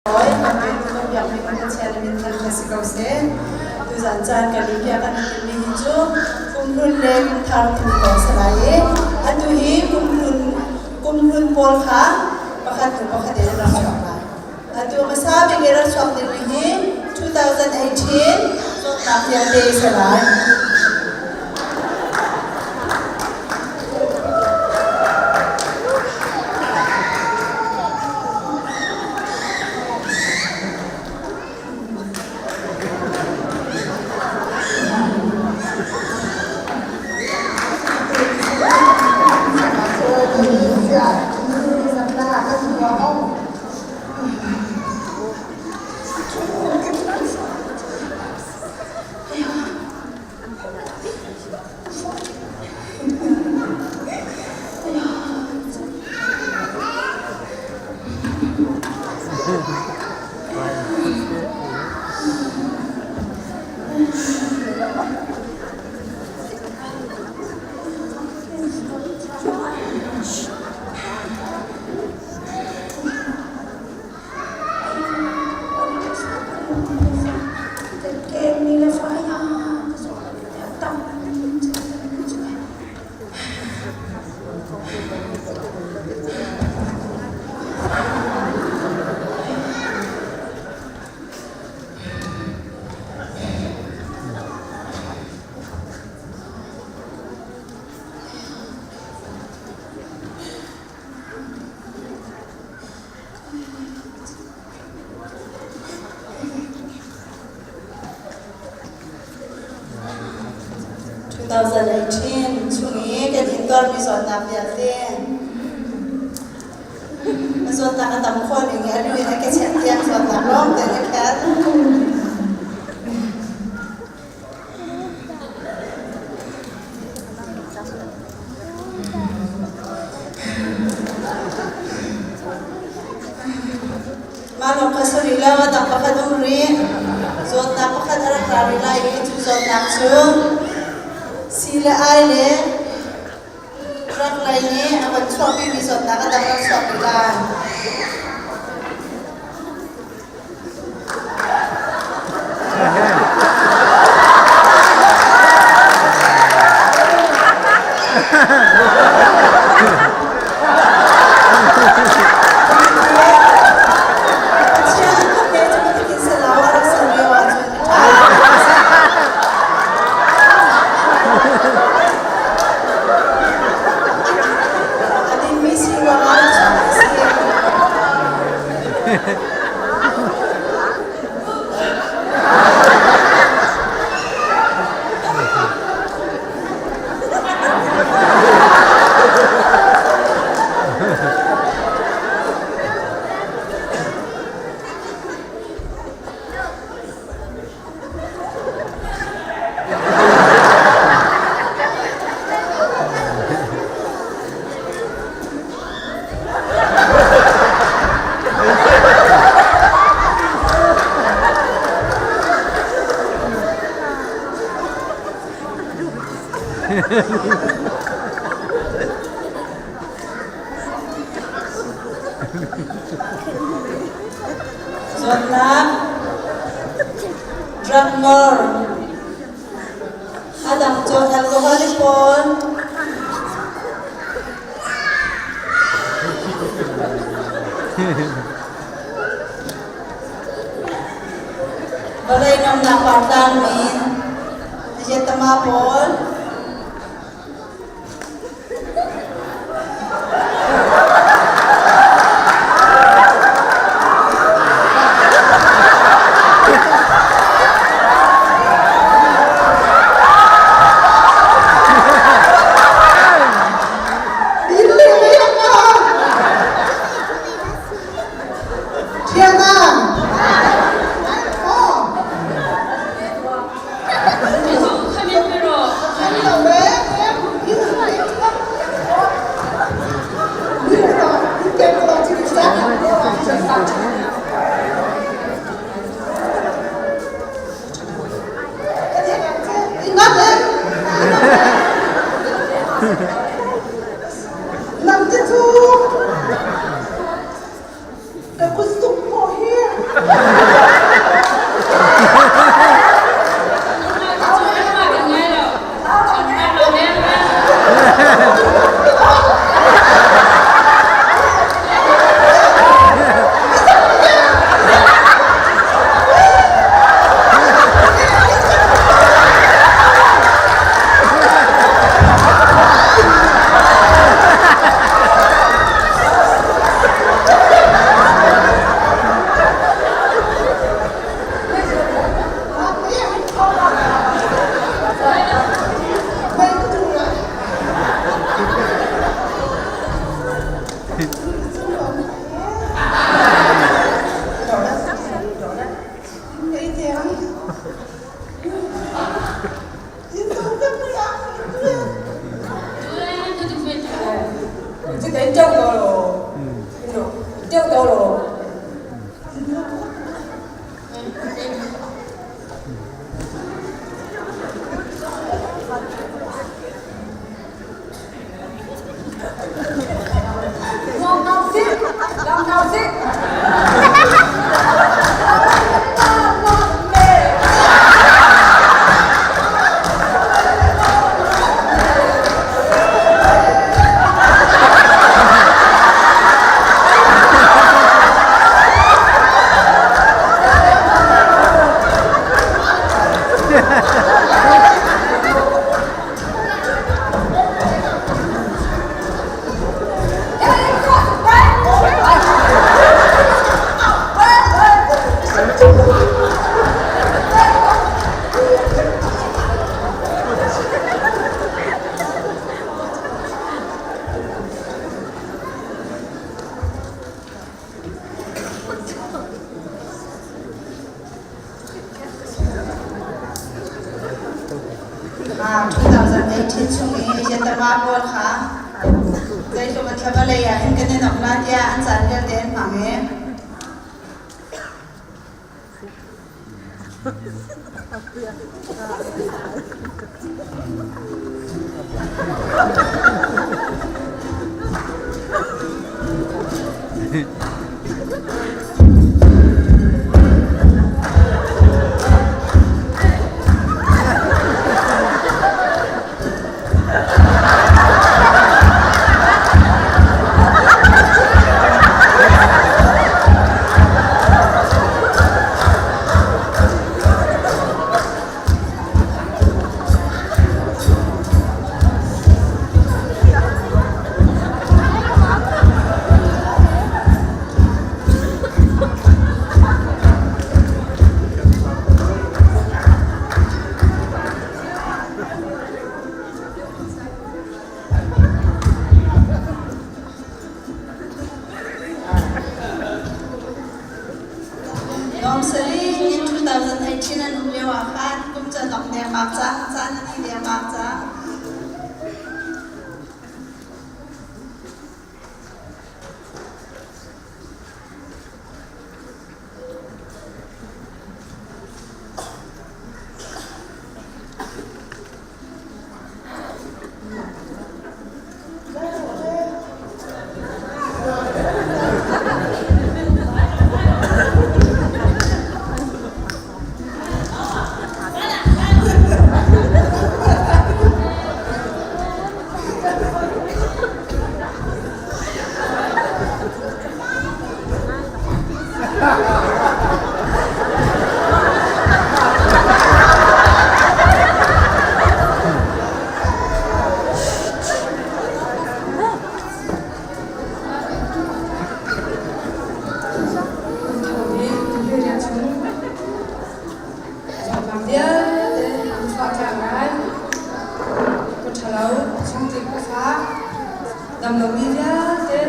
Si ko seh. Tuzan caan kan i piak an timi hi cu kumhlun le kumthar timi kong si lai i atu hi kumhlun kumhlun pawl kha pakhat hnu pakhat in rak chuak lai. Atu hmasa bik i rak chuak dingmi hi 2018 zawtnak vialte si lai. 2018 chung i kan intuarmi zawtnak vialte a zawtnak a tam khawh ning i a lu in a kechiah tiang zawtnak lawng te na khat. Mah lawng kha si rih lo, a dang pakhat um rih. Zawtnak pakhat a rak ra rih lai i cu zawtnak cu si le ai le rak lei nih a van chuahpimi zawtnak a dang rak chuak rih lai. Zawtnak, drug ngor, a dang cu alcoholic pawl, Vawlei nomnak partlang min Vietnam pawl 2018 chung i Yatama pawl kha zeitluk an thlava lei ah hin kan i nok la tiah an caan vialte an hmang i Lawmsari in 2018 an um lio ah khan kum canok dengmang cang, caan an i dengmang cang. Damlomi vialte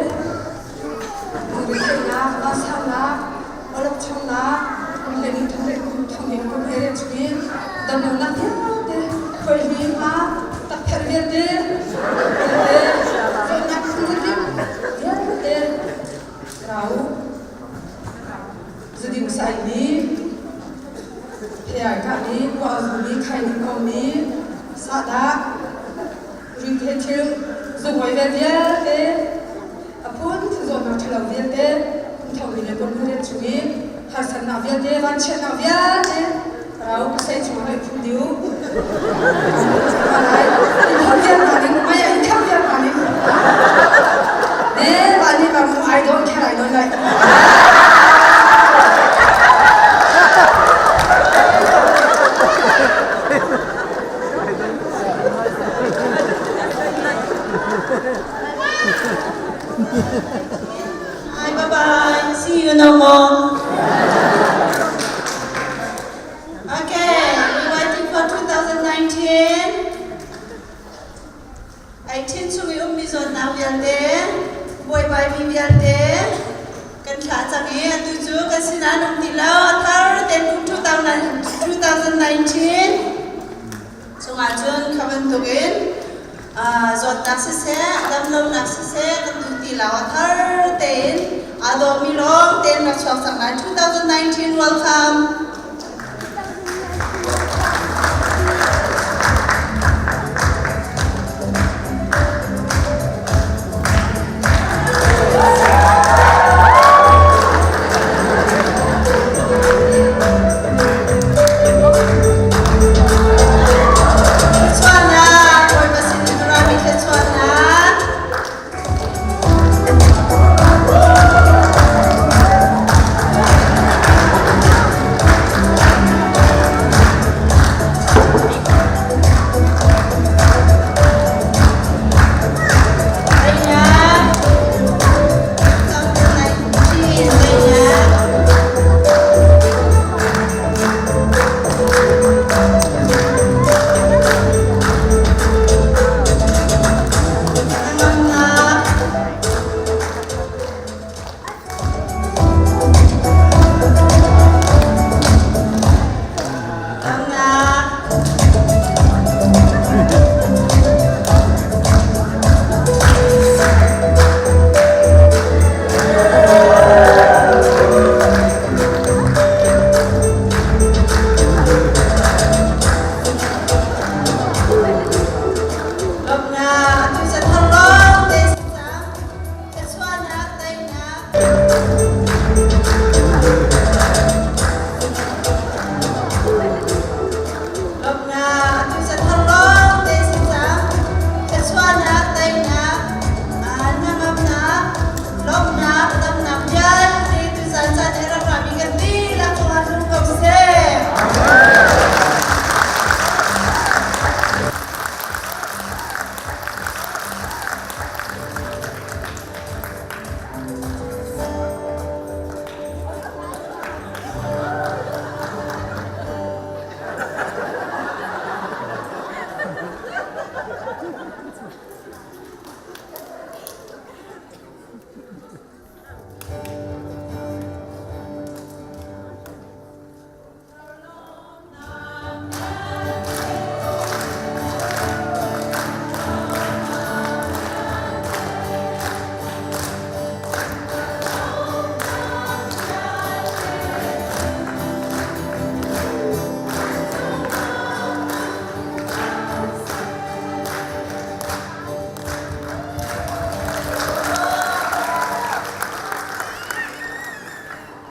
lungretheihnak, vansannak, awlokchonnak, kum thum le kum thum in kum he chungin damlonak vialte khuaihli hma takpherh vialte vialte zawtnak phunzakip vialte rau zuding sai mi phei ka mi kua zu mi khai ning kom mi sahdah rite thil zungoi ve vialte a phun zawtnak ṭhalo vialte kum le kum riat chung i harsatnak vialte vanchiatnak vialte rau ka sei chung ah phun diu in vial pa ning maya in kham vial pa ning ne ba ni ba mu I don't care I don't like. Bye bye. See you no more. Okay, we waiting for 2019. 18 chung i ummi zawnnak vialte, buaibai mi vialte, kan thlah cang i atu cu kan sinah an um ti lo. A thar ten kum 2019 chungah cun kha bantukin zawtnak siseh, damlonak siseh kan duh ti lo. A thar tein aa dawmi lawng tein rak chuak cang lai. 2019 welcome.